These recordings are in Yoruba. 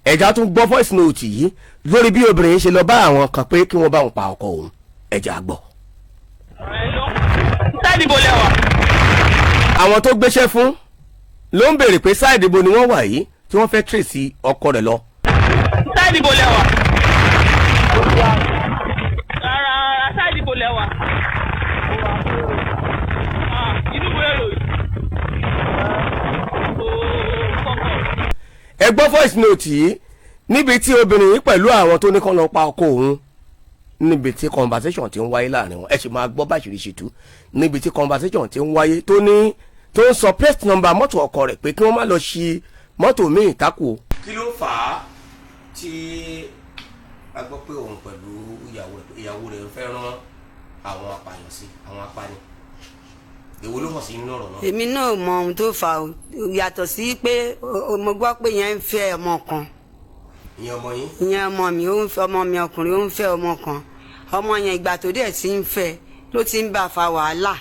Ẹ̀já tún gbọ́ voice note yìí lórí bí obìnrin ṣe lọ bá àwọn kan pé kí wọ́n bá òun pa ọkọ òun. Ẹ̀já gbọ́. Side ibo lẹ wà? Àwọn tó gbéṣẹ́ fún ló ń béèrè pé side ibo ni wọ́n wà yìí tí wọ́n fẹ́ trace ọkọ rẹ̀ lọ. Side ibo lẹ wà? Rárá, rárá, side ibo lẹ wà? Ah, inú ìwé ìròyìn. Ooo, kọ́kọ́. Ẹ gbọ́ voice note yìí níbi tí obìnrin yìí pẹ̀lú àwọn tó ní kán lọ pa ọkọ òun, níbi tí conversation ti ń wáyé láàrin wọn. Ẹ sì máa gbọ́ báṣìírí ṣe tú níbi tí conversation ti ń wáyé, tó ní tó ń sọ plate number mọ́tò ọkọ rẹ̀ pé kí wọ́n má lọ ṣi mọ́tò míì tákù. Kí ló fà á tí a gbọ́ pé òun pẹ̀lú ìyàwó rẹ̀ fẹ́ rán àwọn apààyàn sí àwọn apani? Èwo ló hàn sí nínú ọ̀rọ̀ náà? Èmi náà mọ ohun tó fà ó, yàtọ̀ sí pé mo gbọ́ pé yẹn ń fẹ́ ọmọ kan. Ìyẹn ọmọ yín? Ìyẹn ọmọ mi, ó ń fẹ́ ọmọ mi ọkùnrin, ó ń fẹ́ ọmọ kan. Ọmọ yẹn, ìgbà tó dẹ̀ ti ń fẹ́ ló ti ń bá fa wàhálà.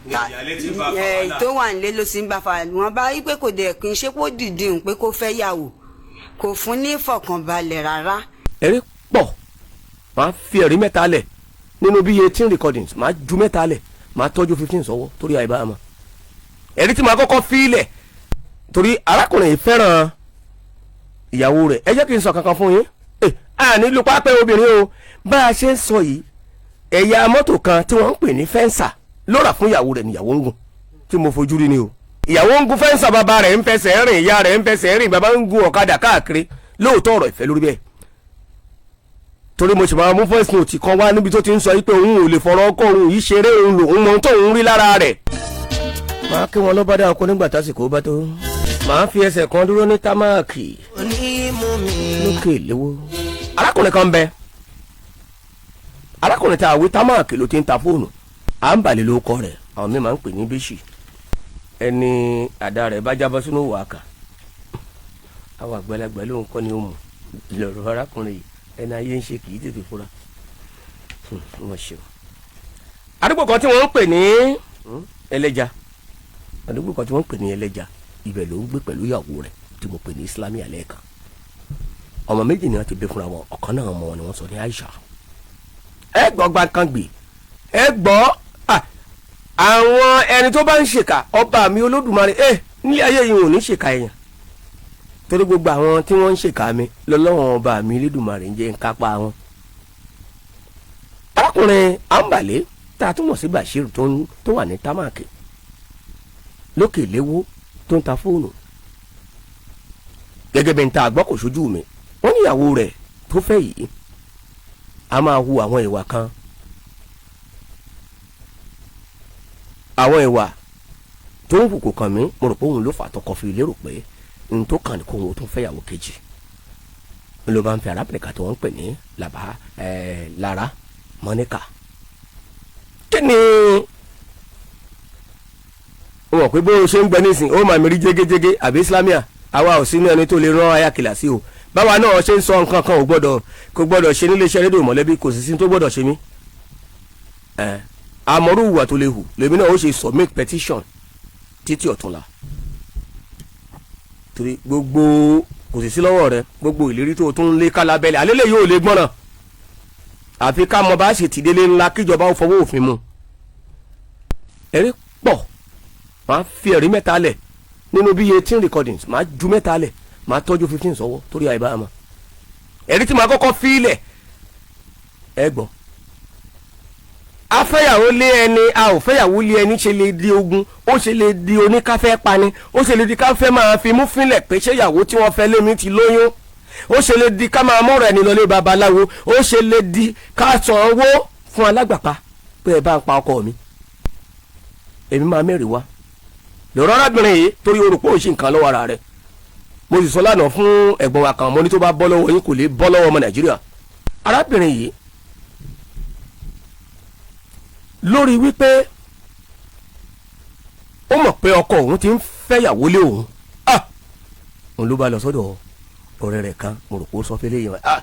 Ní ìyáálé tí ń bá fa Ẹ, wàhálà. tó wà nílé ló ti ń bá fa wàhálà. Wọn bá rí pé kò dẹ̀ kí n ṣe kó dìde òun pé kó fẹ́ yàwó, kò fún ní ìfọ̀kànbalẹ̀ rárá. Ẹ̀rí pọ̀. Máa fi ẹ̀rí mẹ́ta lẹ̀ nínú bí 18 recordings, máa ju mẹ́ta lẹ̀, máa tọ́jú 15 sọ́wọ́ torí àìbá mọ̀. Ẹ̀rí tí màá kọ́kọ́ fi lẹ̀, torí arákùnrin yìí fẹ́ràn ìyàwó rẹ̀. Ẹ jẹ́ kí n sọ kankan fún yín. Ẹ à nílùú pápẹ́ obìnrin o. Bá a ṣe ń sọ yìí, ẹ̀yà mọ́tò kan tí wọ́n ń pè ní Venza ló rà fún ìyàwó rẹ̀ níyàwó ń gùn, tí mo fojú rí ni o. Ìyàwó ń gun Venza, bàbá rẹ̀ ń fẹsẹ̀ rìn, ìyá rẹ̀ ń fẹsẹ̀ rìn, bàbá ń gun ọ̀kadà káàkiri. Lóòótọ́, ọ̀rọ̀ ìfẹ́ lórí bẹ́ẹ̀, torí mo sì máa mú voice note kan wá níbi tó ti ń sọ yìí pé òun ò lè fọ̀rọ̀ ọkọ òun yìí ṣeré, òun lòun mọ ohun tóun rí lára rẹ̀. Máa kí wọn lọ́ba dá ọkọ nígbà tásìkò bá tó. Máa fi ẹsẹ̀ kan dúró ní támáàkì lókè léwó. Arákùnrin kan bẹ, arákùnrin tá a wí, támáàkì ló ti ń ta fóònù. À ń bàlẹ̀ ló kọ rẹ̀, àwọn míì máa ń pè ní bíṣì. Ẹni àdá rẹ̀ bá jábọ́ sínú wàákà, àwọn àgbàlagbà ló ń kọ́ ni ó mú lọ́rọ̀. Arákùnrin yìí, ẹni ayé ń ṣe kì í tètè fura. Wọ́n ṣe o. Àdúgbò kan tí wọ́n ń pè ní Ẹlẹ́ja, àdúgbò kan tí wọ́n ń pè ní Ẹlẹ́ja, ibẹ̀ ló ń gbé pẹ̀lú ìyàwó rẹ̀ tí mo pè ní Islami alẹ́ kan. Ọmọ méjì ni wọ́n ti bí fúnra wọn. Ọ̀kan náà ọmọ wọn ni wọ́n sọ ní Aisha. Ẹ gbọ́ gbàǹkangbè, ẹ gbọ́ àwọn ẹni tó bá ń ṣèkà. Ọba mi Olódùmarè, ẹ nílé ayé yìí ò ní ṣèkà èèyàn, torí gbogbo àwọn tí wọ́n ń ṣèkà mi lọ́lọ́wọ́n ọba mi Olódùmarè ń jẹ́ ń kápá wọn. Arákùnrin Ambale tá a túmọ̀ sí Bashir tó wà ní támàkì lókè léwó tó ń ta fóònù, gẹ́gẹ́ bí n ta àgbọ́ kò sójú mi, wọ́n níyàwó rẹ̀ tó fẹ́ yìí a máa hu àwọn ìwà kan, àwọn ìwà tó ń hù kò kàn mí. Mo rò pé òun ló fà tọkọ fi lérò pé n tó kàn ní kó òun tó fẹ́yàwó kejì. Ló bá ń fi arábìnrin kan tí wọ́n ń pè ní làbá ẹ̀ Lára Mọ́níkà. Kí ni ó mọ̀ pé bó o ṣe ń gbẹ nísìn, ó máa mi rí jégéjégé àbí Islamia. Àwa ò sínú ẹni tó lè rán ayákìlá sí o. Báwa náà ṣe ń sọ nǹkan kan ò gbọ́dọ̀, kò gbọ́dọ̀ ṣe nílé iṣẹ́ rédíò mọ̀lẹ́bí, kò sì sí tó gbọ́dọ̀ ṣe mí. Ẹ àmọ́rú ìwà tó lè hù lèmi náà ó ṣe submit petition títí ọ̀túnla, torí gbogbo kò sì sí lọ́wọ́ rẹ, gbogbo ìlérí tó o tún ń lé kálábẹ́lẹ̀ alẹ́lẹ́ yóò lè gbọ́nà, àfi ká mọ bá ṣe tìdélé ńlá kíjọba ó fọwọ́ òfin mu. Ẹ̀rí pọ̀. Máa fi ẹ̀rí mẹ́ta lẹ̀ nínú bí 18 recordings, máa ju mẹ́ta lẹ̀, máa tọ́jú 15 sọ́wọ́ torí àìbá mọ̀. Ẹ̀rí tí màá kọ́kọ́ fi lẹ̀, ẹ gbọ́. Afẹ́yàwó lé ẹni, a ò fẹ́yàwó lé ẹni, ṣe lè di ogun, ó ṣe lè di oníkáfẹ́ pani, ó ṣe lè di káfẹ́ máa fi mú fínlẹ̀ pé ṣé ìyàwó tí wọ́n fẹ́ lé mi ti lóyún, ó ṣe lè di ká máa mọ̀rọ̀ ẹni lọlé babaláwo, ó ṣe lè di ká san owó fún alágbàpá pé ẹ bá ń pa ọkọ mi. Èmi máa mẹ́rin wá lọ́rọ̀ arábìnrin yìí, torí o rò pé ó ṣe nǹkan lọ́wọ́ ara rẹ̀. Mo sì sọ lánàá fún ẹ̀gbọ́n wa kan, mo ní tó bá bọ́ lọ́wọ́ yín, kò lè bọ́ lọ́wọ́ ọmọ Nàìjíríà. Arábìnrin yìí, lórí wípé ó mọ̀ pé ọkọ òun ti ń fẹ́yàwó lé òun, ah, òun ló bá lọ sọ́dọ̀ ọ̀rẹ́ rẹ̀ kan. Mo rò pé ó sọ fẹ́lẹ́ yìí, ah,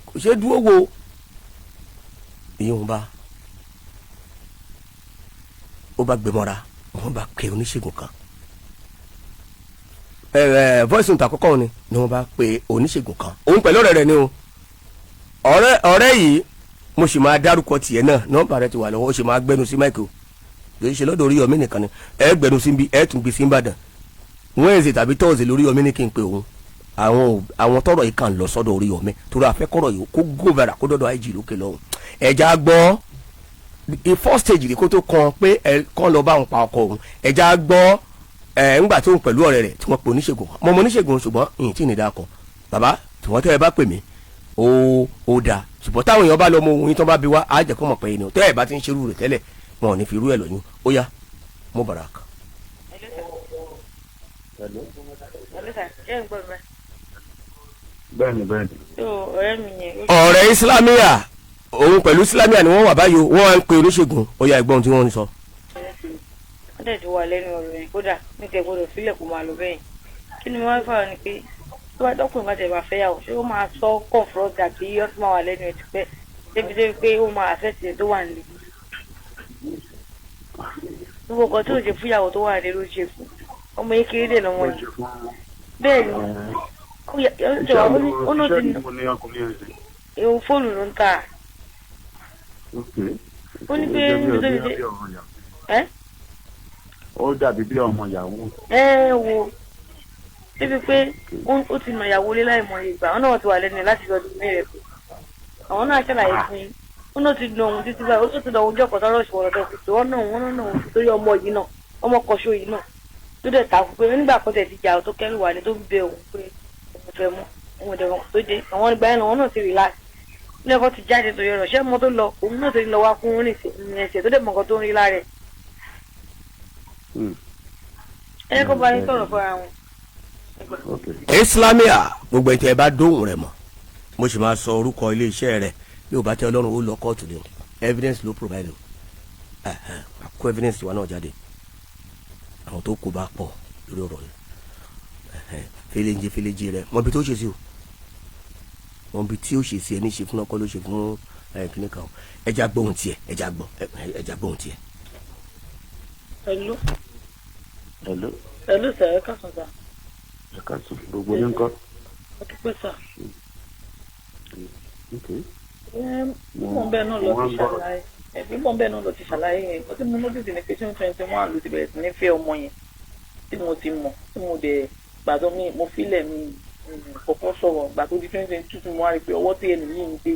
kò ṣeé dúró wo ìyóhun bá ó bá gbé mọ́ra, wọ́n bá ké oníṣègùn kan. Ẹ voice note àkọ́kọ́ ni wọ́n bá pe oníṣègùn kan, òun pẹ̀lú ọ̀rẹ́ rẹ̀ ni o. Ọ̀rẹ́ yìí, mo sì máa dárúkọ tiẹ̀ náà. Nọ́mbà rẹ̀ ti wà lọ́wọ́, ó sì máa gbẹnu sí mic o. Kì í ṣe lọ́dọ̀ Oríyọmí nìkan ni ẹ gbẹnu sí bí, ẹ tún gbé sí Ìbàdàn. Wednesday tàbí Thursday lórí Oríyọmí ní kí n pe òun. Àwọn tọrọ yìí kàn lọ sọ́dọ̀ Oríyọmí torí àfẹ́kọ̀rọ̀ yìí kó gómìnà kó dọ́dọ̀ IG lókè lọ́hùn. Ẹ̀já gbọ́ the first stage rẹ̀ kó tó kan pé ẹ kàn lọ bá òun pa ọkọ òun. Ẹ̀já gbọ́ ẹ̀ ńgbà tó ń pẹ̀lú ọ̀rẹ́ rẹ̀ tí wọ́n pe oníṣègùn. Mo mọ oníṣègùn, ṣùgbọ́n ìyìn tí ì ní dákọ̀ bàbá tí wọ́n tẹ́ ẹ bá pè mí, ó dáa. Ṣùgbọ́n táwọn èèyàn bá lọ mọ ohun yín, tó bá bí wá, á jẹ́ kó mọ̀ pé ẹni tẹ́ ẹ bá ti ń ṣerú rẹ̀ tẹ́lẹ̀, wọn ò ní fi irú ẹ̀ lọ́yún. Ó yá, Mubarak. Hello. Hello sir, ṣé ń gbọ́ mi báyìí? Bẹ́ẹ̀ni, bẹ́ẹ̀ni. So ọ̀rẹ́ mi yẹn ó Ọ̀rẹ́ Islamia, òun pẹ̀lú Islamia ni wọ́n wà báyìí o. Wọ́n wá ń pe oníṣègùn. Ó yá, ẹ̀gbọ́n tí wọ́n ń sọ. Wọ́n dẹ̀ ti wà lẹ́nu ọ̀rọ̀ yẹn. Kódà ní tẹ̀ gbọ́dọ̀ sílẹ̀ kó máa lọ bẹ́yẹn. Kí ni wọ́n fà ni pé tó bá dọ́kùnrin bá tẹ̀ bá fẹ́ yàwó, ṣé ó máa sọ confront àbí ó ti máa wà lẹ́nu ẹ̀ tipẹ́ débi débi pé ó máa affect ẹ̀ tó wà nílé? Gbogbo nǹkan tí ò ṣe fún ìyàwó tó wà nílé ló ṣe fún ọmọ yìí kéré dè lọ́wọ́ Ó yìí. ṣe fún Bẹ́ẹ̀ ni ó yẹ ó ṣe wà, ó ní ó ti Iṣẹ́ mo ní ọkùnrin yẹn ṣe. Ìhun fóònù ló ń tà. Ok. Ó ní pé Ó jẹ́ bí níbi tó ti bí dé ọmọ yahoo. Ẹ́. Ó dàbí bí ọmọ yahoo. Ẹ wo débi pé ó ti nà ìyàwó lé láìmọye ìgbà. Àwọn náà ti wà lẹ́nu ẹ̀ láti ọdún mẹ́rẹ̀ pé àwọn náà ṣàlàyé fún yín. Ó náà ti nà òun títí báyìí, ó ti nà òun jọkọ̀ sọ́rọ̀ ìṣòro ọ̀dọ̀ kùtù. Wọ́n náà wọ́n náà òun torí ọmọ yìí náà, ọmọ kọ̀ṣọ́ yìí náà tó dẹ̀ ta fún pé nígbà kan tẹ̀ ti jà tó kẹ́rù wà ní tó ń bẹ òun pé òun fẹ́ mú òun dẹ̀ tó dé. Àwọn ìgbà yẹn làwọn náà ti relax ní ẹ̀kọ́ ti jáde torí ọ̀rọ̀ ṣé mọ́ tó lọ. Òun náà ti lọ wá kún rìn ẹsẹ̀ tó dẹ̀ mọ̀ nǹkan tó ń rí lára ẹ̀. Ẹ kó bá yín sọ̀rọ̀ fúnra wọn. Ok. Islamia, gbogbo ẹ̀ tẹ́ ẹ bá dóhùn rẹ̀ mọ̀, mo sì máa sọ orúkọ iléeṣẹ́ rẹ̀. Bí o bá tẹ Ọlọ́run, ó lọ kóòtù ni o. Evidence ló provide o. Ẹ̀hẹ̀n, kó evidence wa náà jáde. Àwọn tó kó bá pọ̀ lórí ọ̀rọ̀ yìí. Ẹ̀hẹ̀n, fẹlẹ́njẹ fẹlẹ́njẹ rẹ̀ mọ ibi tó ṣe sí o, mọ ibi tí ó ṣe sí. Ẹni ṣe fún ọkọ ló ṣe fún ẹ kíní kan o. Ẹja gbóhùn tiẹ̀, ẹja gbọ́, ẹja gbóhùn tiẹ̀. Hello. Hello. Hello sir, ẹ káàsán sir. Ẹ káàsán. Gbogbo ní nǹkan. Ẹ dúpẹ́ sir. Ok. Púpọ̀ bẹ́ẹ̀ náà lọ Mo wá ti ń gbọ́rọ̀. ṣàlàyé púpọ̀ bẹ́ẹ̀ náà lọ ti ṣàlàyé yẹn. Nǹkan tí mo notice ni pé 2021 ló ti bẹ̀rẹ̀ sí ní fẹ́ ọmọ yẹn tí mo ti mọ̀, tí mo dẹ̀ gbàdọ̀ mi, mo fílẹ̀ mi kọ́kọ́ sọ̀rọ̀. Gbà tó di 2022 tí mo wá rí i pé ọwọ́ tí ẹnì yìí ń gbé,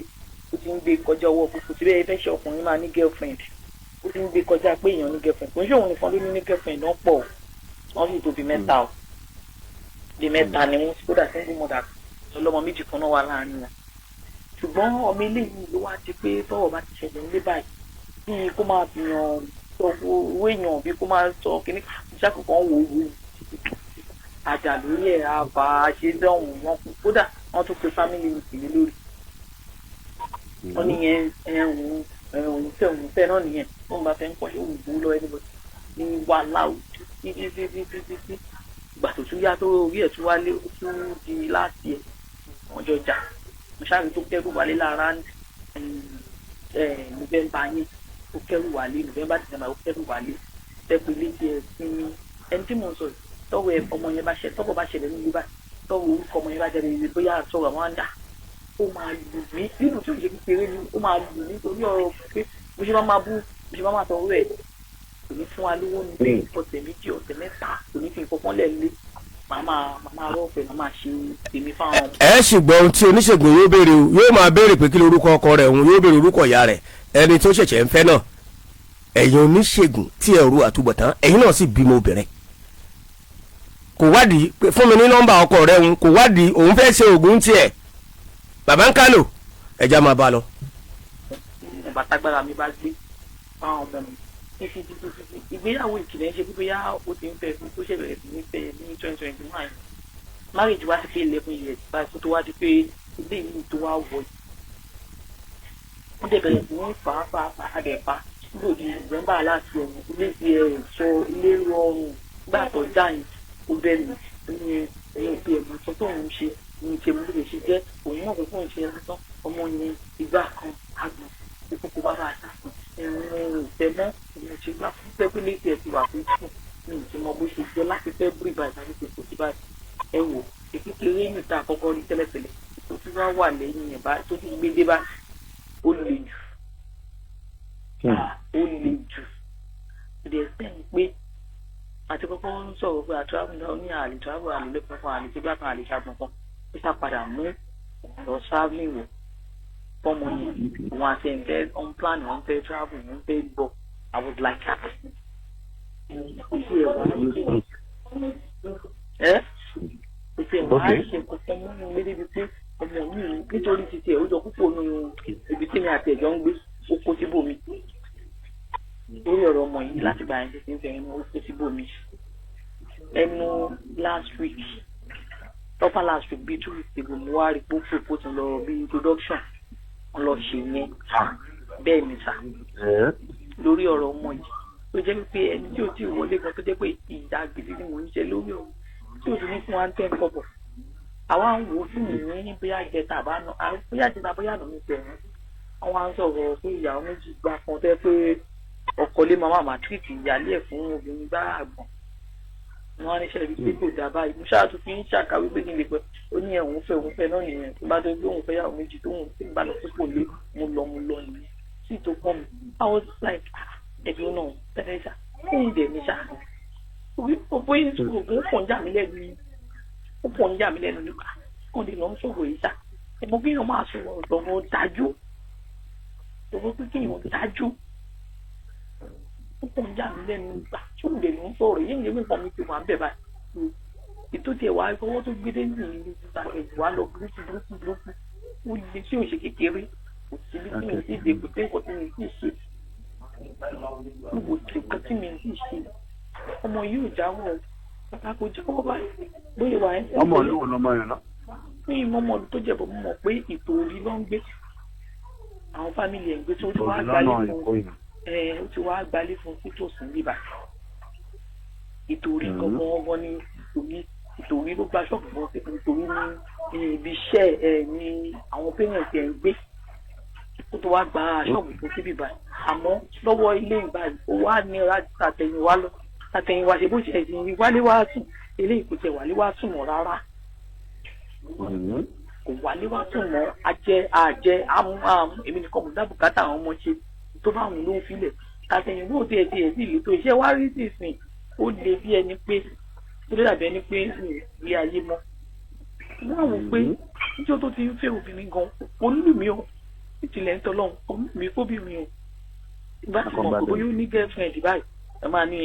ó ti ń gbé kọjá ọwọ́ púpọ̀ tí bẹ́ẹ̀ fẹ́ ṣe ọkùnrin máa ní girlfriend. Ó ti ń gbé kọjá pé èèyàn ní girlfriend. Kò ń ṣe òun nìkan ló ní girlfriend náà pọ̀ o. Wọ́n sì tó bí mẹ́ta o, bí mẹ́ta ni wọ́n. Kódà single mother ọlọ́mọ méjì kan náà wà láàrin wọn. Ṣùgbọ́n ọmọ eléyìí ló wá di pé tọ́wọ́ bá ti ṣẹlẹ̀ nílé báyìí, bíi kó máa fìyàn sọ owó èèyàn, bíi kó máa sọ kíní ṣàkókò wò wò àjà lórí ẹ̀ àbá ṣe dánwò wọn kú. Kódà wọ́n tún pe family meeting lé lórí. Wọ́n níyẹn ẹ òun ẹ òun fẹ́, òun fẹ́ náà nìyẹn. Tóun bá fẹ́ ń kọ́ ṣé òun gbó lọ ẹni ní wàhálà òjò títí títí títí tí ìgbà tó tún yá tó orí ẹ̀ tún wálé, ó tún di láti ẹ̀ wọ́n jọ jà. Mo ṣáà tó kẹ́rù wálé lára November yẹn. Ó kẹ́rù wálé November, December, ó kẹ́rù wálé tẹ́pẹ́ ilé tiẹ̀ sinmi. Ẹni tí mò ń sọ yìí, tọ́wọ́ ẹ ọmọ yẹn bá ṣẹ, tọ́wọ́ bá ṣẹlẹ̀ nílé báyìí, tọ́wọ́ orúkọ ọmọ yẹn bá jáde nílé, bóyá sọ̀rọ̀ àwọn àdá, ó máa lù mí nínú tí ò ṣe kékeré ni. Ó máa lù mí torí ọ̀rọ̀ pé mo ṣe máa máa bú, mo ṣe máa máa sọ̀rọ̀ ẹ̀. Kò ní fún wa lówó ní ọ̀sẹ̀ 2, ọ̀sẹ̀ 3. Kò ní fi nǹkan kan lẹ̀ lé. Màá máa rọ́ọ̀fẹ́, màá máa ṣe tèmi fáwọn ọmọ. Ẹ sì gbọ́ ohun tí oníṣègùn yóò béèrè o. Yóò máa béèrè pé kí lorúkọ ọkọ rẹ̀ òun, yóò béèrè orúkọ ìyá rẹ̀, ẹni tó ṣẹ̀ṣẹ̀ ń fẹ́ náà. Ẹ̀yin oníṣègùn tí ẹ ru àtúbọ̀tán, ẹ̀yin náà sì bímọ obìnrin. Kò wádìí pé fún mi ní nọ́mbà ọkọ rẹ̀ òun, kò wádìí. Òun fẹ́ ṣe oògùn tiẹ̀. Bàbá ń kánò, ẹja máa bá a lọ. Bàtàgbára mi bá gbé fáwọn ọmọ mi títí títí títí. Ìgbéyàwó ìkìlẹ̀ ń ṣe bí bóyá ó ti ń fẹ́ fún tó ṣe bẹ̀rẹ̀ sí ní fẹ́ ní 2021. Marriage wá sí pé 11 years báyìí kó tó wá di pé ilé yìí tó wá wọ̀ yìí. Wọ́n dẹ̀ bẹ̀rẹ̀ sí ní fà á fà á fà á dẹ̀ fà á lòdì November láti ẹ̀yìn ilé ti ẹ̀ sọ ilé rọrùn. Gbà tó já yìí, ó bẹ̀ mí ní ẹ̀yìn pé ẹ̀mọ́ sọ tóun ṣe ní ṣe mú lè ṣe jẹ́ òun náà pé fóun ṣe lásán. Ọmọ yẹn ìgbà kan àgbọ̀n ìkókó bàbá àtàkùn ẹ̀rùn ìfẹ́ mọ́ òun ṣe gbà fún pẹ́pẹ́ létí ẹ̀ ti wà fún fún mi ì ti mọ bó ṣe jẹ́ láti February báyìí láti ṣe kò sí báyìí. kọ́kọ́ rí tẹ́lẹ̀tẹ́lẹ̀ tó tún wá wà lẹ́yìn ẹ̀ bá tó tún gbé dé bá, ó le jù. Ó le jù to the extent pé àti kọ́kọ́ ń sọ̀rọ̀ pé àtravel náà ní àlè travel, àlè lẹ́kọ̀ọ́ kan, àlè tí bá kan, àlè ṣàgbọ̀n kan. Ó sá padà mú ọ̀rọ̀ travelling wọ̀ fọ́mọ yẹn. Òun àti ẹ̀ ń fẹ́ on plan, òun fẹ́ travel, òun fẹ́ gbọ́. I was like, ah, ó ti ẹ̀ wá ẹ́, kò tiẹ̀ wá ṣe kankan mú mi débi pé ọmọ mi nítorí títí ẹ̀ ó jọ púpọ̀ nínú ibi tí mi àti ẹ̀jọ́ ń gbé, ó kó síbòmí lórí ọ̀rọ̀ ọmọ yìí. Láti gba ẹni tí ń fẹ́ ẹnu, ó kó síbòmí. Ẹnu last week, proper last week, bíi 2 weeks ago, mo wá rí pópó kó tún lọ bí introduction wọn lọ ṣe yẹn. Bẹ́ẹ̀ ni sà, lórí ọ̀rọ̀ ọmọ yìí tó jẹ́ pé ẹni tí ò tí ì wọlé gan, tó jẹ́ pé ìyá gidi ni mò ń ṣe lórí ọ̀rọ̀ tí ò tún ní fún wa ń tẹ́ ń kọ̀bọ̀. Àwa ń wò ó fún mi ní bóyá jẹta àbá nà, bóyá jẹta, bóyá nà mí pẹ̀lú àwọn à ń sọ̀rọ̀ pé ìyàwó méjì gbà kan tẹ́ pé ọkọ lé máa máa tírìtì ìyálé ẹ̀ fún obìnrin gbá àgbọ̀n. Wọn á ní sẹ́ẹ̀rí pé kò dá báyìí. Mo ṣáà tún fi ń ṣàkàwé pé kí n lè pẹ́. Ó ní ẹ̀hún fẹ́, òun fẹ́ náà nìyẹn. Tó bá tó gbé òun fẹ́ yàwó méjì tó òun tí ń bá lọ púpọ̀ lé, mo lọ, mo lọ nìyẹn sí tó pọ̀ mi. I was like, ah, ẹ̀dùn náà tẹ́lẹ̀ ṣá, òun dẹ̀ ní ṣá bóyá oògùn pọ̀ ń yà mí lẹ́nu, ó pọ̀ ń yà mí lẹ́nu nípa kàn lè lọ ń sọ̀rọ̀ yìí ṣá. Ẹ̀mọ́ kí èèyàn máa sọ̀rọ̀ ọ̀rọ̀ dájú, ọ̀rọ̀ pé kí èèyàn dájú, ó pọ̀ ń yà mí lẹ́nu nípa tí òun lè lọ ń sọ̀rọ̀ yìí. Ìyẹn nǹkan mi ti wà ń bẹ̀ báyìí. Ètò tiẹ̀ wá ọwọ́ tó gbé dé ní ìlú ẹ̀jẹ̀ wá lọ burúkú burúkú burúkú. Ó le tí ò ṣe kékeré. Kò síbi tí mi ti dé, kò sí nǹkan tí mi ti ṣe, kò sí nǹkan tí mi ti ṣe. Ọmọ yìí ò jáwọ́, bàbá kò jáwọ́ báyìí bóyá wà ẹ́. Ọmọ ìlú wo lọmọ yẹn náà? Ní ìmọ̀mọ́ ọdún tó jẹ̀bọ̀, mo mọ̀ pé ìtòrí ló ń gbé, àwọn family ẹ̀ ń gbé tí ó ti wá gbalé fún ẹ, ó ti wá gbalé fún sítòsí bíbà. Ìtòrí gangan gangan ní ìtòrí, ìtòrí ló gba ṣọ́ọ̀bù fún sí ìtòrí ní ibi iṣẹ́ ẹ ní àwọn parents ẹ̀ ń gbé, ó tó wá gba ṣọ́ọ̀bù fún sí bíbà. Àmọ́ lọ́wọ́ ilé ìgbà yìí, ó wá nira tàtẹ̀yìnwá lọ, tàtẹ̀yìnwá ṣe bó ṣe ẹ̀sìn wálé wá sùn. Eléyìí kò tẹ̀ wálé wá sùn mọ́ rárá, kò wálé wá sùn mọ́. Ajẹ àjẹ amú amú, èmi nìkan mo dá bùkátà àwọn ọmọ ṣe. Tó bá wọn ló ń filẹ̀. Tàtẹ̀yìnwá ò tiẹ̀ tiẹ̀ sí ìletò iṣẹ́ wá rí sí ìsìn. Ó le bí ẹni pé ó lè dàbí ẹni pé ìrí ayé mọ́. Wọ́n wò pé níjọ́ tó ti ń fẹ́ obìnrin gan, olú mi ò ìtìlẹ̀ ń tọ́lọ́hún, olú mi fóbìnrin o. Bá ti mọ̀ pé bóyá ó ní girlfriend báyìí, ẹ máa ní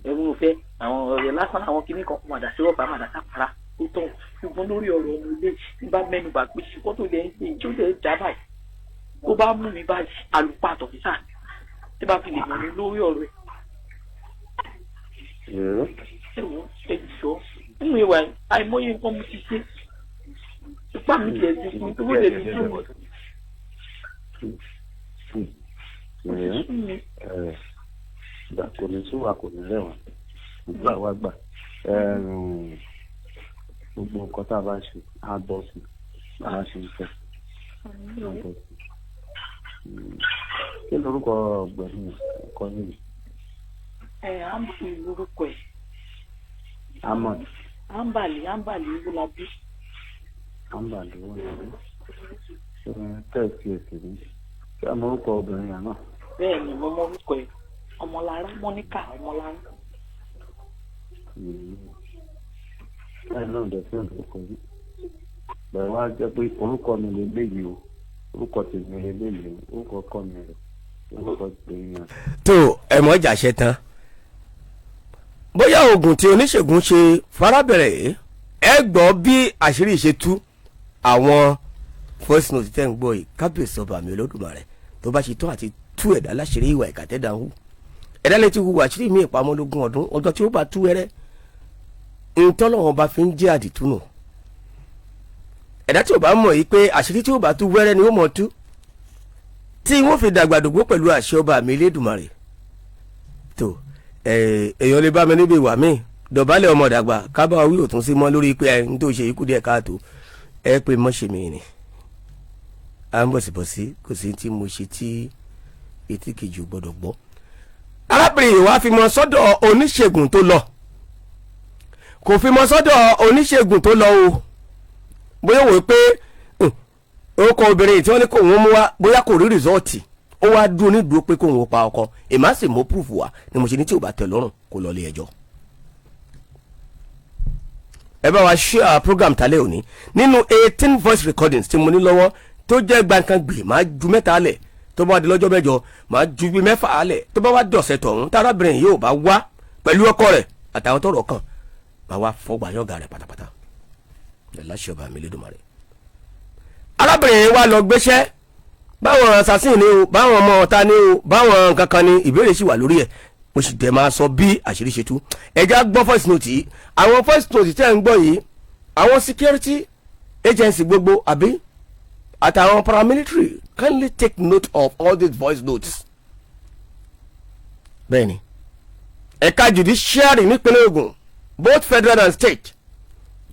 ẹ̀rù òfẹ́ àwọn ọ̀rẹ́ lásán, àwọn kinní kan màdà sí rọ́bà, màdà sápara ó tán. Ṣùgbọ́n lórí ọ̀rọ̀ ọmọ ilé tí bá mẹ́nu bà pé ṣùgbọ́n tó lè ń ṣe ìjó lè já báyìí, tó bá mú mi báyìí, àlùpàtọ̀ tọ̀físà tí bá fi lè mọ̀ mi lórí ọ̀rọ̀ ẹ̀. Ẹ wo, ẹ jọ, nínú ìwà àìmọye nǹkan mo ti ṣe, ipá mi tiẹ̀ ti fún tó lè fi sún mi. Gbà kò ní sún wa, kò ní rẹwà gbà wá gbà. Gbogbo nǹkan tá a bá ṣe á bọ́ sí bá a ṣe ń fẹ́, á bọ́ sí. Kí lorúkọ ọ̀gbẹ́ni ọkọ yìí? Ẹ á ń fi lórúkọ ẹ. Ahmad. Ambali, Ambali Wúlábí. Ambali Wúlábí. Ṣé tẹ́ẹ̀sì ẹ̀sìn ní ṣé àmọ́ orúkọ obìnrin yẹn náà? Bẹ́ẹ̀ ni, mo mọ orúkọ ẹ, Ọmọlára, Mọ́níkà Ọmọlára. Báyìí náà dẹ̀ fún orúkọ yìí bẹ̀rẹ̀ wá jẹ́ pé orúkọ mi lè léyìí o, orúkọ tèmi lè léyìí o, orúkọ ọkọ mi rẹ̀, orúkọ tèmi yẹn. Tó ẹ mọ̀ jà ṣe tán, bóyá oògùn tí oníṣègùn ṣe farabẹ̀rẹ̀ yìí, ẹ gbọ́ bí àṣírí ṣe tú. Àwọn voice note tẹ́ ń gbọ́ yìí, kábíyèsí ọba mi Olódùmarè tó bá ṣe tán àti tú ẹ̀dá láṣìírí ìwà ìkàtẹ́dà ń hù, ẹ̀dá lè ti hùwà àṣírí mi ìpamọ́ lógún ọdún, ọjọ́ tí ó bá tú ẹrẹ́ ntọ́lọ́wọ́n bá fi ń jẹ́ àdìtú nù. Ẹ̀dá tí ò bá mọ̀ yìí pé àṣírí tí ó bá tú wẹ́rẹ́ ni ó mọ̀ tú, tí wọ́n fi dàgbàdògbò pẹ̀lú àṣẹ ọba mi Elédùmarè. Tó èèyàn lè bá mi níbi ìwà mi dọ̀bálẹ̀, ọmọ dàgbà kábà wí òtún sí mọ́ lórí pé ẹ ń tó ṣe ikú díẹ̀ káàtó, ẹ pé mọ́ ṣe mí ni à ń bọ̀sibọ̀sí. Kò sí tí mo ṣe tí etí kejì ò gbọ́dọ̀ gbọ́. Arábìnrin yìí wá fi mọ sọ́dọ̀ oníṣègùn tó lọ, kò fi mọ sọ́dọ̀ oníṣègùn tó lọ o. Bóyá wò ó pé orúkọ obìnrin tí wọ́n ní kó òun mú wá, bóyá kò rí result, ó wá dúró ní dúró pé kó òun pa ọkọ. Èmi á sì mú proof wá ni mo ṣe ní tí ò bá tẹ́ lọ́rùn, kó lọ ilé ẹjọ́. Ẹ bá wa share program talẹ́ òní. Nínú 18 voice recordings tí mo ní lọ́wọ́ tó jẹ́ gbàǹkangbè, máa ju mẹ́ta lẹ̀. Tó bá di lọ́jọ́ mẹ́jọ, máa ju bí mẹ́fà lẹ̀. Tó bá wá dọ̀sẹ̀ tọ̀hún, tárábìnrin yóò bá wá pẹ̀lú ọkọ rẹ̀ àtàwọn tọ́rọ̀ kàn, máa wá fọgbà yọ̀gà rẹ̀ pátápátá ẹ̀ láṣẹ ọba mi lédùmarè. Arábìnrin wa lọ gbéṣẹ́ báwọn assassin ni o, báwọn ọmọ ọ̀tá ni o, báwọn kankan ni, ìbéèrè sì wà lórí ẹ̀. Mo sì dẹ̀ máa sọ bí àṣírí ṣe tú. Ẹ̀já gbọ́ voice note yìí. Àwọn voice note tẹ́ ń gbọ́ yìí, àwọn security agency gbogbo àbí àtàwọn paramilitary, kindly take note of all these voice notes. Bẹ́ẹ̀ni, ẹ̀ka judiciary nípínlẹ̀ Ògùn, both federal and state,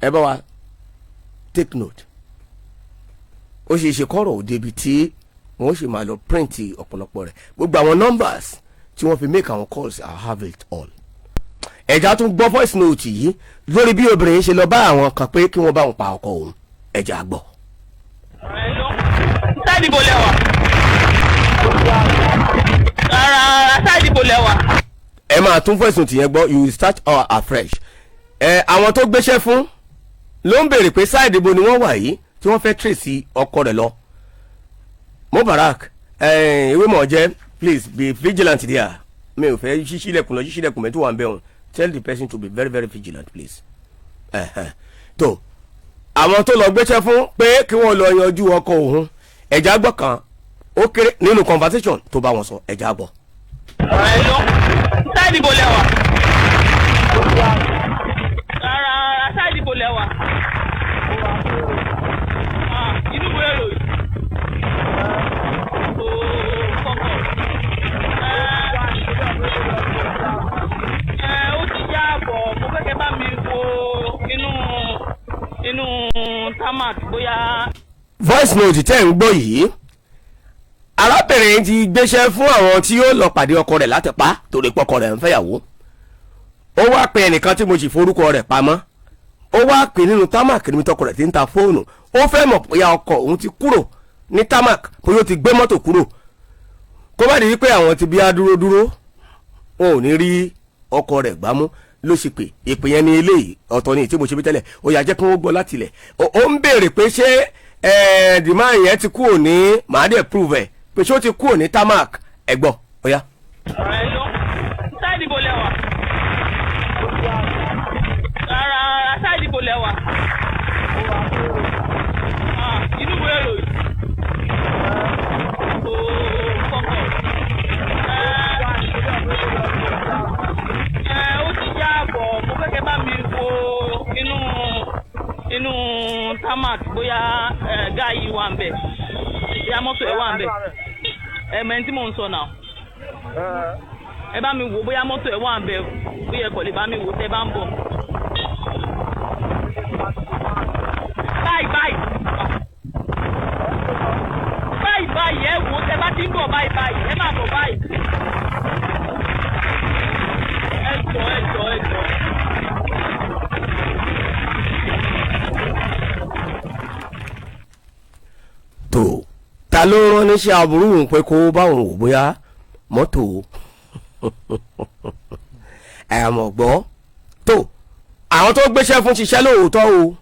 ẹ bá wa take note. Ó ṣe é ṣe kọ́rọ̀ òde ibi tí wọ́n sì máa lọ print ọ̀pọ̀lọpọ̀ rẹ̀. Gbogbo àwọn numbers tí wọ́n fi make àwọn calls, I have it all. Ẹ̀já tún gbọ́ voice note yìí lórí bí obìnrin ṣe lọ bá àwọn kan pé kí wọ́n bá òun pa ọkọ òun. Ẹ̀já gbọ́. Side ibo lẹ wà? Rárá, side ibo lẹ wà? Ẹ máa tún voice note yẹn gbọ́. You will start all afresh. Ẹ àwọn tó gbéṣẹ́ fún ló ń béèrè pé side ibo ni wọ́n wà yìí tí wọ́n fẹ́ trace ọkọ rẹ̀ lọ. Mubarak ewé mọ̀ jẹ́, please be vigilant there. Mi ò fẹ́ ṣíṣílẹ̀kùn lọ ṣíṣílẹ̀kùn mẹ́tò wà ń bẹ̀ wọ́n. Tell the person to be very very vigilant, please. Tó àwọn tó lọ gbéṣẹ́ fún pé kí wọ́n lọ yanjú ọkọ òun, ẹ̀já gbọ́ kan ó kéré nínú conversation tó bá wọn sọ. Ẹ̀já gbọ́. Hello, side ibo lẹ wà? Rárá, side ibo lẹ wà? Ah, inú ìwé ìròyìn. Ooo, kọ̀kọ̀. Ẹ ó ti yá bọ̀, mo fẹ́ kẹ́ bá mi wo inú tarmac bóyá. Voice note tẹ́ ń gbọ́ yìí, arábìnrin ti gbéṣẹ́ fún àwọn tí yóò lọ pàdé ọkọ rẹ̀ láti pa, torí pọ́kọ rẹ̀ ń fẹ́yàwó. Ó wá pe ẹnìkan tí mo sì forúkọ rẹ̀ pamọ́. Ó wá pè nínú tarmac níbi tọkọ rẹ̀ ti ń ta fóònù. Ó fẹ́ mọ̀ bóyá ọkọ òun ti kúrò ní tarmac, bóyá ó ti gbé mọ́tò kúrò, kó bá di wípé àwọn ti bí á dúró dúró, wọn ò ní rí ọkọ rẹ̀ gbámú. Ló ṣe pé ìpè yẹn ní eléyìí. Ọ̀tọ̀ ni tí mo ṣe bí tẹ́lẹ̀. Ó yà jẹ́ kí wọ́n gbọ́ láti ilẹ̀. Ó ń béèrè pé ṣé dìmá yẹn ti kúrò ní, màá dẹ̀ prove ẹ̀ pé ṣé ó ti kúrò ní tarmac. Ẹ̀ gbọ́, ó yá. Hello, side ibo lẹ wà? Rárá, side ibo lẹ wà? Ah, inú ìwé ìròyìn. Ooo, kọ̀kọ̀. Ẹ ó ti yá bọ̀, mo fẹ́ kẹ́ bá mi wo inú tarmac bóyá ẹ guy yìí wà ń bẹ̀, bóyá mọ́tò ẹ̀ wà ń bẹ̀. Ẹ mẹ́ni tí mò ń sọ náà, ẹ bá mi wò bóyá mọ́tò ẹ̀ wà ń bẹ̀, bóyá ẹ kò lè bá mi wò tẹ́ bá ń bọ̀. Báyìí báyìí báyìí báyìí, ẹ wò tẹ́ bá ti ń bọ̀ báyìí báyìí, ẹ máa bọ̀ báyìí. Ẹ jọ, ẹ jọ, ẹ jọ. Tó ta ló rán níṣẹ́ aburú òun pé kó bá òun wò bóyá mọ́tò ẹ̀mọ̀ gbọ́? Tó àwọn tó gbéṣẹ́ fún ṣiṣẹ́ lóòótọ́ o,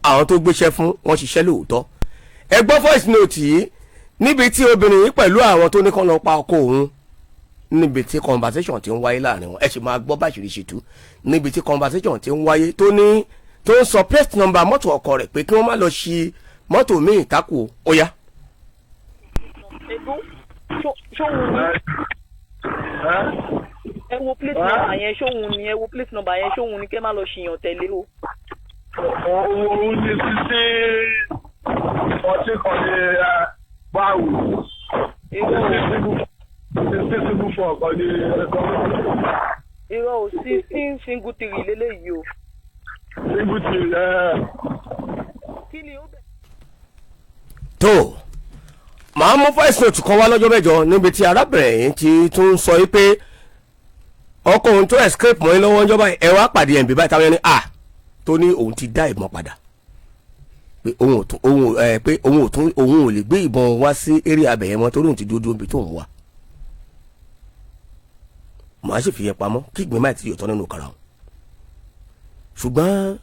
àwọn tó gbéṣẹ́ fún wọn ṣiṣẹ́ lóòótọ́. Ẹ gbọ́ voice note yìí níbi tí obìnrin yìí pẹ̀lú àwọn tó ní kán lọ pa ọkọ òun, níbi tí conversation ti ń wáyé láàrin wọn. Ẹ sì máa gbọ́ báṣìírí ṣe tú níbi tí conversation ti ń wáyé, tó ní tó ń sọ plate number mọ́tò ọkọ rẹ̀ pé kí wọ́n má lọ ṣi mọ́tò míì takò. Ó yá. Ègún ṣóhun ni? Ẹ wo plate number yẹn, ṣóhun ni? Ẹ wo plate number yẹn, ṣóhun ni? Kẹ́ má lọ ṣìyàn tẹ̀lé o. Òun ní 16 14 kan ní báwò. Irọ́. 16 single 4 kan ní ẹ̀kọ́. Irọ́ o, 16 single 3 lélẹ́yìí o. Single 3 ẹ̀. Kí ni ó bẹ̀. Tó màá mú voice note kan wá lọ́jọ́ mẹ́jọ níbi tí arábìnrin yìí ti tún sọ yìí pé ọkọ òun tó escape mọ́ yín lọ́wọ́ ńjọba, ẹ wá pàdé ẹ̀ ń bí báyìí, táwọn ẹni à tó ní òun ti dá ìbọn padà. Pé òun ò tún òun ẹ pé òun ò tún òun ò lè gbé ìbọn wá sí eré abẹ̀yẹ mọ́, torí òun ti dúró ibi tó ń wà. Màá sì fi yẹn pamọ́ kí ìgbín máa ti yọ̀tọ̀ nínú kàrà o. Ṣùgbọ́n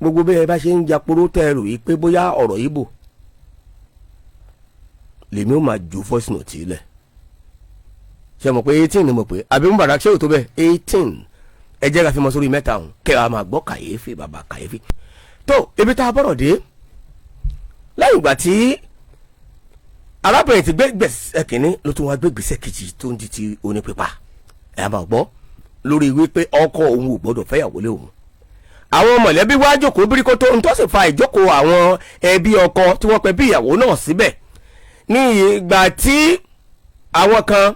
gbogbo bẹ́ẹ̀ bá ṣe ń japoró tẹ́ ẹ rò yìí pé bóyá ọ̀rọ̀ yìí bò lèmi ó máa ju voice note yìí lẹ̀. Ṣe mọ̀ pé 18 ni mo pè, àbí Mubarak, ṣé ò tó bẹ́ẹ̀? 18. Ẹ jẹ́ ká fi mọ sórí mẹ́ta ọ̀hún kẹ́ ẹ máa gbọ́ kàyéfì, bàbá kàyéfì. Tó ibi tá a bọ̀rọ̀ dé, lẹ́yìn ìgbà tí arábìnrin ti gbé gbèsè kínní, ló tún wá gbé gbèsè kejì tó ń di ti onípípa. Ẹ máa gbọ́ lórí wípé ọkọ òun ò gbọ́dọ̀ fẹ́yàwó lé òun. Àwọn mọ̀lẹ́bí wá jókòó bíríkótó ń tó sì fa ìjókòó àwọn ẹbí ọkọ tí wọ́n pẹ́ bí ìyàwó náà síbẹ̀, ní ìgbà tí àwọn kan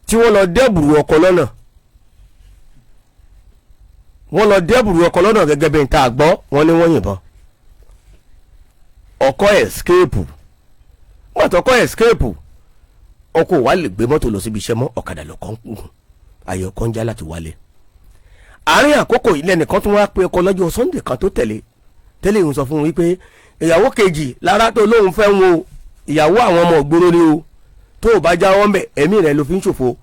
tí wọ́n lọ dẹ́bùrú ọkọ lọ́nà, wọ́n lọ dẹ́bùrú ọkọ lọ́nà gẹ́gẹ́ bí n ta gbọ́. Wọ́n ní wọ́n yìnbọn, ọkọ escape. Wọ́n tọkọ escape, ọkọ wa lè gbé mọ́tò lọ síbi iṣẹ́ mọ́, ọ̀kadà lọ́kọ́ ń gùn, ayé ọkọ ń já láti wálé. Àárín àkókò ilẹ̀ nìkan tún wá pé ọkọ lọ́jọ́ Sunday kan tó tẹ̀lé tẹ́lẹ̀ ìhùn, sọ fún un wípé ìyàwó kejì lára tó lóun fẹ́ ń wo ìyàwó àwọn ọmọ ògbóró ni o, tó o bá jáwọ́ ń bẹ̀, ẹ̀mí rẹ̀ ló fi ń ṣòfò.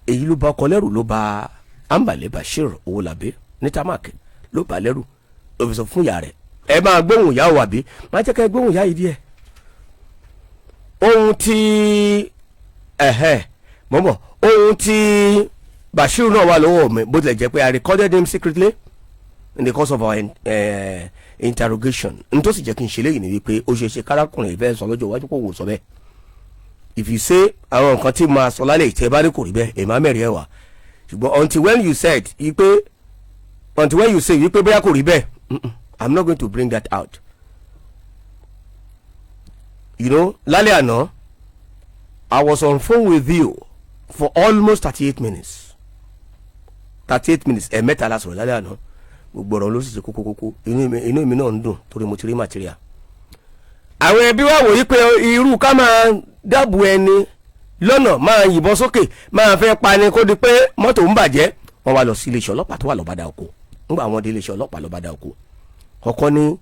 Èyí ló ba ọkọ lẹ́rù, ló ba Ambale Bashir Owólabí ní tamak, ló bá lẹ́rù, ló fi sọ fún ìyá rẹ̀. Ẹ máa gbóhùn ìyá o, àbí máa jẹ́ ká ẹ gbóhùn ìyá yìí díẹ̀. Ohun tí ẹ̀hẹ́ mọ̀mọ́, ohun tí Bashir náà wà lọ́wọ́ mi, bó tilẹ̀ jẹ́ pé I recorded him secretly in the course of our interrogation. N tó sì jẹ́ kí n ṣe léyìí ni wípé ó ṣe é ṣe kárákùnrin ìfẹ́ sọ lọ́jọ́ iwájú kò wò sọ bẹ́ẹ̀. If you say àwọn nǹkan tí máa sọ lálẹ́ ìtẹ́ bá ní kò rí bẹ́ẹ̀, èmi á mẹ́rin ẹ̀ wá. Ṣùgbọ́n until when you said wípé, until when you say wípé bóyá kò rí bẹ́ẹ̀, I'm not going to bring that out. Lálẹ́ àná, I was on phone with you for almost 38 minutes, 38 minutes. Ẹ̀ẹ̀mẹ́ta la sọ̀rọ̀ lálẹ́ àná. Gbogbo ọ̀rọ̀ ló sì ṣe kókókókó. Inú mi náà ń dùn torí mo ti rí material. Àwọn ẹbí wa wòye pé irú ká máa dáàbò ẹni lọ́nà, máa yìnbọn sókè, máa fẹ́ pani, kó di pé mọ́tò ń bàjẹ́, wọ́n wá lọ sí iléeṣẹ́ ọlọ́pàá tó wà lọ́bàdà oko. Ńgbà wọn dé iléeṣẹ́ ọlọ́pàá lọ́bàdà oko, ọkọ ní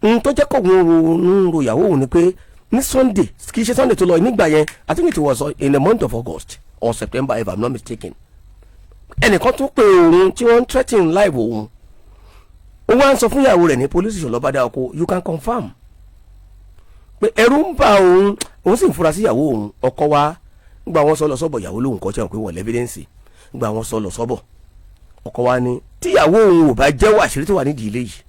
n tó jẹ́ kó òun ronú ro ìyàwó òun ni pé ní Sunday, kì í ṣe Sunday tó lọ nígbà yẹn, I think it was in the month of August or September, if I'm not mistaken, ẹnìkan tó pe òun tí wọ́n ń threaten life òun. Ó wá ń sọ fún ìyàwó rẹ̀ ní police station lọ́bàdà oko, you can confirm, pé ẹ̀rù ń bà òun, òun sì ń fura sí ìyàwó òun. Ọkọ wa gba wọn sọ lọ sọ́bọ̀, ìyàwó lòun kọ́ sẹ́wọ̀n pé wọ́n l'evidence. Gba wọn sọ lọ sọ́bọ̀, ọkọ wa ní tíyàwó òun ò bá jẹ́wọ́ àṣírí tó wà nídìí ilé yìí,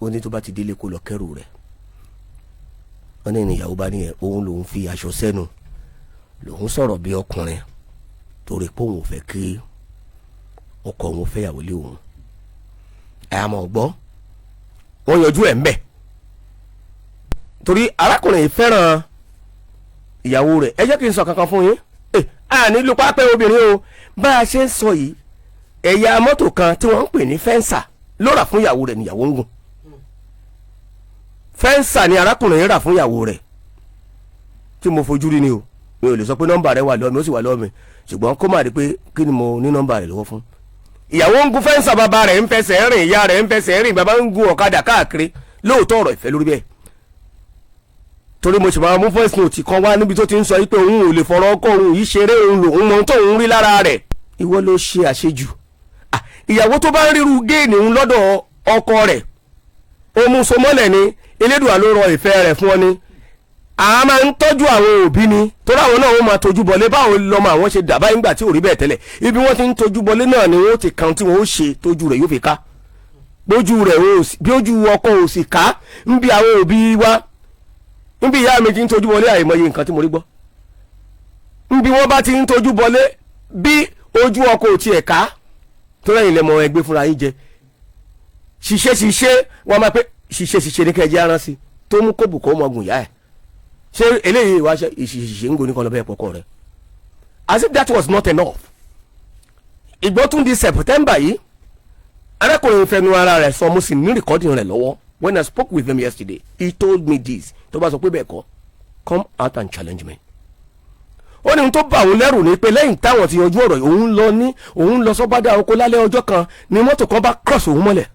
ó ní tó bá ti délé kó lọ kẹ́rù rẹ̀. Wọ́n ní ìyàwó bá ní ẹ̀ òun lòun fi aṣọ sẹ́nu, lòun sọ̀rọ̀ bí ọkùnrin, torí pé òun ò fẹ́ kí ọkọ òun fẹ́yàwó lé òun. Ẹ̀ àmọ́ gbọ́, wọ́n yanjú ẹ̀ ń bẹ̀ torí arákùnrin yìí fẹ́ràn ìyàwó rẹ̀. Ẹ jẹ́ kí n sọ kankan fún yín. Ẹ à nílùú pápẹ́ obìnrin o. Bá a ṣe ń sọ yìí, ẹ̀yà mọ́tò kan tí wọ́n ń pè ní Venza ló rà fún ìyàwó rẹ̀ níyàwó ń gùn. Venza ni arákùnrin yìí rà fún ìyàwó rẹ̀ tí mo fojú rí ni o. Mi ò lè sọ pé nọ́mbà rẹ̀ wà lọ́wọ́ mi, ó sì wà lọ́wọ́ mi, ṣùgbọ́n kó má rí pé kí ni mo ní nọ́mbà rẹ̀ lọ́wọ́ fún. Ìyàwó ń gun Venza, bàbá rẹ̀ ń fẹsẹ̀ rìn, ìyá rẹ̀ ń fẹsẹ̀ rìn, bàbá ń gun ọ̀kadà káàkiri. Lóòótọ́, ọ̀rọ̀ ìfẹ́ lórí bẹ́ẹ̀, torí mo sì máa mú voice note kan wá níbi tó ti ń sọ pé òun ò lè fọ̀rọ̀ ọkọ òun yìí ṣeré, òun lòun mọ ohun tóun rí lára rẹ̀. Ìwọ ló ṣe àṣejù. Ìyàwó tó bá ń ríru géènì ń lọ́dọ̀ ọkọ rẹ̀, ó mú so mọ́lẹ̀ ni. Elédùà ló rọ ìfẹ́ rẹ̀ fún ọ ni. A máa ń tọ́jú àwọn òbí ni, torí àwọn náà wọ́n máa tójú bọlé. Báwo lọ́mọ àwọn ṣe dà báyìí ńgbà tí ò rí bẹ́ẹ̀ tẹ́lẹ̀? Ibi wọ́n ti ń tójú bọlé náà ni wọ́n ti kan tí wọ́n ó ṣe tójú rẹ̀ yóò fi ká bójú rẹ̀ bí ojú ọkọ ò sì ká ń bí àwọn òbí wa, ń bí ìyá mi ti ń tójú bọlé. Àìmọye nǹkan tí mo rí gbọ́ ń bí wọ́n bá ti ń tójú bọlé, bí ojú ọkọ ò tiẹ̀ ká tó lẹ́yìn lẹ́mọ ẹgbẹ́ fúnra yín jẹ. Ṣiṣẹ́ ṣiṣẹ́, wọ́n máa pé ṣiṣẹ́ ṣiṣẹ́ ní kẹjẹ́ aràn sí tó mú kó bùkọ́ ọmọgùn ìyá ẹ̀. Ṣé eléyìí wá ṣe ìṣiṣẹ́ ń goni kan lọ bẹ́ẹ̀ pọkọ rẹ̀? As if that was not enough, ìgbọ́ tún di September yìí, arákùnrin fẹnu ara rẹ̀ sọ, mo sì ní recording rẹ̀ lọ́wọ́. When I spoke with him yesterday, he told me this. Tó bá sọ pé bẹ́ẹ̀ kọ́, come out and challenge me. Ó ní ohun tó bà òun lẹ́rù ni pé lẹ́yìn táwọn ti yanjú ọ̀rọ̀ yìí, òun lọ ní òun lọ sọ́bádà oko lálẹ́ ọjọ́ kan ni mọ́tò kan bá cross òun mọ́lẹ̀.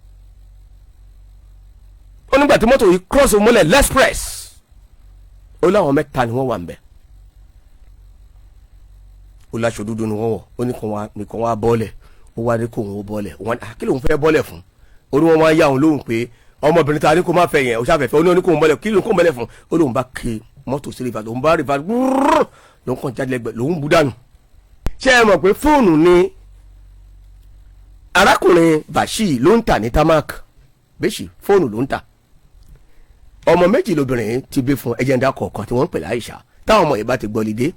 Nígbà tí mọ́tò yìí cross mọ́lẹ̀ l'express, ó láwọn mẹ́ta ni wọ́n wà ń bẹ̀. Ó láṣọ dúdú ni wọ́n wọ̀. Ó ní kàn wá nìkan wá bọ́ọ̀lẹ̀. Ó wá ní kó òun ó bọ́ọ̀lẹ̀. Wọ́n ní kí lóun fẹ́ bọ́ọ̀lẹ̀ fún? Ó ní wọ́n wá yá òun lóhùn pé ọmọbìnrin ta ni kó má fẹ́ yẹn, ó ṣàfẹ́fẹ́. Ó ní kó òun bọ́ọ̀lẹ̀, kí lóun kó bọ́ọ̀lẹ̀ fún? Ó lóun bá kí mọ́tò sí reverse, lòun bá reverse gbúrúrú, lòun kàn jáde lẹ́gbẹ̀ẹ́, lòun bú dànù. Ṣé ẹ mọ̀ pé fóònù ni arákùnrin Bashir ló ń tà ní tamak bẹ́sì? Fóònù ló ń tà. Ọmọ méjì lobìnrin ti bí fún ẹjẹ̀ndà kọ̀ọ̀kan tí wọ́n ń pè láìsà. Táwọn ọmọ yìí bá ti gbọ́lidé,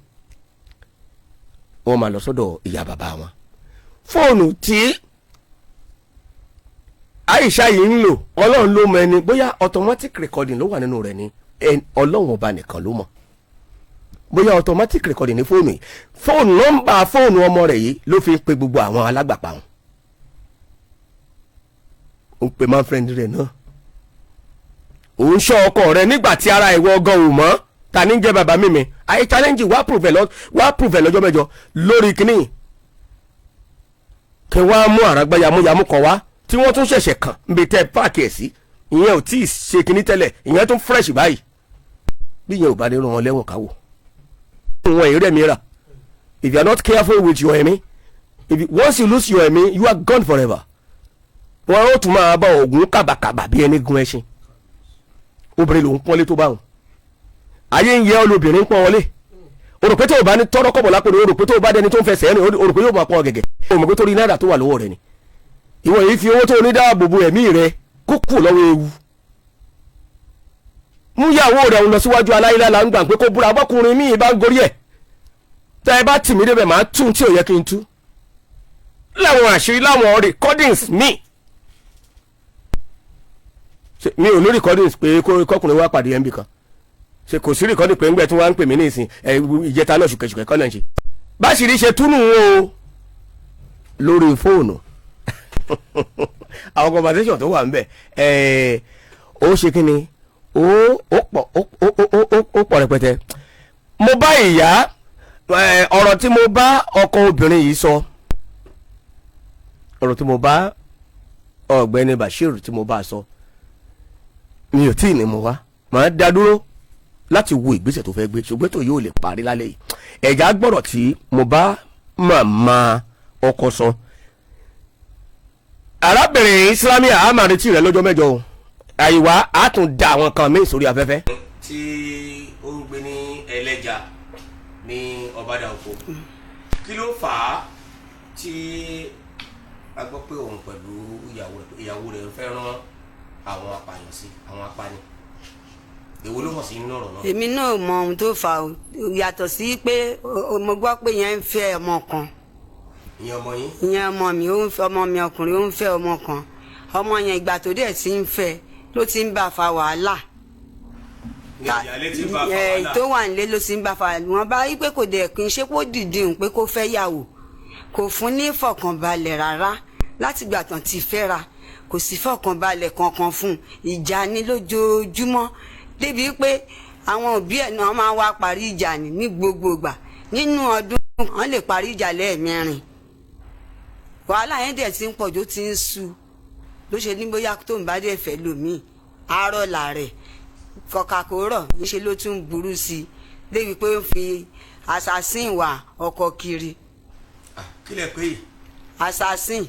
wọ́n máa lọ sọ́dọ̀ ìyá bàbá wọn. Fóònù tí Àìsà yìí ń lò, Ọlọ́run ló mọ ẹni bóyá automatic recording ló wà nínú rẹ̀ ni. Ọlọ́run ọba nìkan ló mọ̀ bóyá automatic recording ní fóònù yìí. Fóònù, nọ́mbà fóònù ọmọ rẹ̀ yìí ló fi ń pe gbogbo àwọn alágbàpá wọn. Ó ń pe man friend rẹ̀ náà. Òun ṣọ́ ọkọ rẹ̀ nígbà tí ara ìwọ gan ò mọ́. Ta ní jẹ́ bàbá mímí ayé challenge wá prove ẹ̀ lọ, wá prove ẹ̀ lọ́jọ́ 8 lórí kínní kí wọ́n á mú àràgbá yamuyamu kan wá tí wọ́n tún ṣẹ̀ṣẹ̀ kàn níbi tẹ́ páàkì ẹ̀ sí. Ìyẹn ò tí ì ṣe kínní tẹ́lẹ̀, ìyẹn tún fresh báyìí. Bí ìyẹn ò bá nínú wọn lẹ́wọ̀n, káwò wọn èrè mi rà. If you are not careful with your ẹ̀mí, if you, once you lose your ẹ̀mí, you are gone forever. Wọn ó tún máa bá ògùn kàbàkàbà bí ẹni gun ẹṣin. Obìnrin lòún pọ́nlé tó bá wọn. Ayé ń yẹ ọ, lóbìnrin ń pọ́n wọlé. O rò pé tó o bá ní tọ́rọ́ kọ́bọ̀ lápò ni, o rò pé tó o bá dẹni tó ń fẹsẹ̀ rìn, o rò pé yóò máa pọ́n gẹ̀gẹ̀. O mọ̀ pé torí náírà tó wà lọ́wọ́ rẹ ni. Ìwọ yìí fi owó tó o ní dáàbò bo ẹ̀mí rẹ kó kù lọ́wọ́ ewu. Mú ìyàwó rẹ̀ ń lọ síwájú aláìlála ń gbà pé kó búra. Bọ́kùnrin míì bá ń gorí ẹ̀, tẹ́ ẹ bá tì mí débẹ̀, máa tún tí ò yẹ kí n tú láwọn àṣírí, láwọn recordings míì. Mi ò ní recordings pé kọkùnrin wá pàdé ẹ̀ ń bì kan. Ṣe kò sí recording pé ńgbẹ́ tí wọ́n á ń pè mí ní ìsìn ẹ̀ ìjẹta náà? Ṣùkẹ̀ṣùkẹ̀ kọ́ náà ń ṣe báṣìírí ṣe túnú o lórí fóònù. Àwọn conversation tó wà ń bẹ̀ ẹ̀, ó ṣe kí ni, ó pọ̀, ó pọ̀ rẹpẹtẹ. Mo bá ìyá, ọ̀rọ̀ tí mo bá ọkọ obìnrin yìí sọ, ọ̀rọ̀ tí mo bá ọ̀gbẹ́ni Bashir tí mo bá sọ, mi ò tí ì ní mo wá màá dá dúró láti wo ìgbésẹ̀ tó fẹ́ gbé, ṣùgbọ́n tó yóò lè parí lálẹ́ yìí. Ẹ̀já gbọ́dọ̀ tí mo bá màmá ọkọ sọ. Arábìnrin Islamia, a máa retí rẹ lọ́jọ́ 8 o. Àyíwá a tún da àwọn kan míì sórí afẹ́fẹ́. Tí ó ń gbé ní Ẹlẹ́jà ní Ọbàdà Oko, kí ló fà á tí a gbọ́ pé òun pẹ̀lú ìyàwó rẹ̀ fẹ́ rán àwọn apààyàn sí àwọn apani? Èwo ló hàn sí nínú ọ̀rọ̀ náà? Èmi náà mọ ohun tó fà ó, yàtọ̀ sí pé mo gbọ́ pé yẹn ń fẹ́ ọmọ kan. Ìyẹn ọmọ yín? Ìyẹn ọmọ mi. Ó ń fẹ́ ọmọ mi ọkùnrin, ó ń fẹ́ ọmọ kan. Ọmọ yẹn, ìgbà tó dẹ̀ ti ń fẹ́ ló ti ń bá fa wàhálà. Ní ìyáálé tí ń bá fa wàhálà? Tó wà nílé ló ti ń bá fa wàhálà. Wọn bá rí pé kò dẹ̀ kí n ṣe pé ó dìde òun pé kó fẹ́ yàwó, kò fún ní ìfọ̀kànbalẹ̀ rárá. Látìgbà tán ti fẹ́ra, kò sí fọ̀kànbalẹ̀ kankan fún un. Ìjà ni lójoojúmọ́, débi pé àwọn òbí ẹ̀ náà máa wá parí ìjà ní gbogbo ìgbà. Nínú ọdún, wọ́n lè parí ìjà lẹ́ẹ̀mẹrin. Wàhálà yẹn dẹ̀ ti ń pọ̀jù, ó ti ń sú. Ló ṣe ní bóyá tó ń bá dẹ̀ fẹ́ lòmíì, àárọ̀ làárẹ̀ kọ̀kà kó rọ̀. Níṣẹ́ ló tún burú sí i, débi pé ó ń fi assassin wà ọkọ kiri. Kí lẹ pé yìí? Assassin.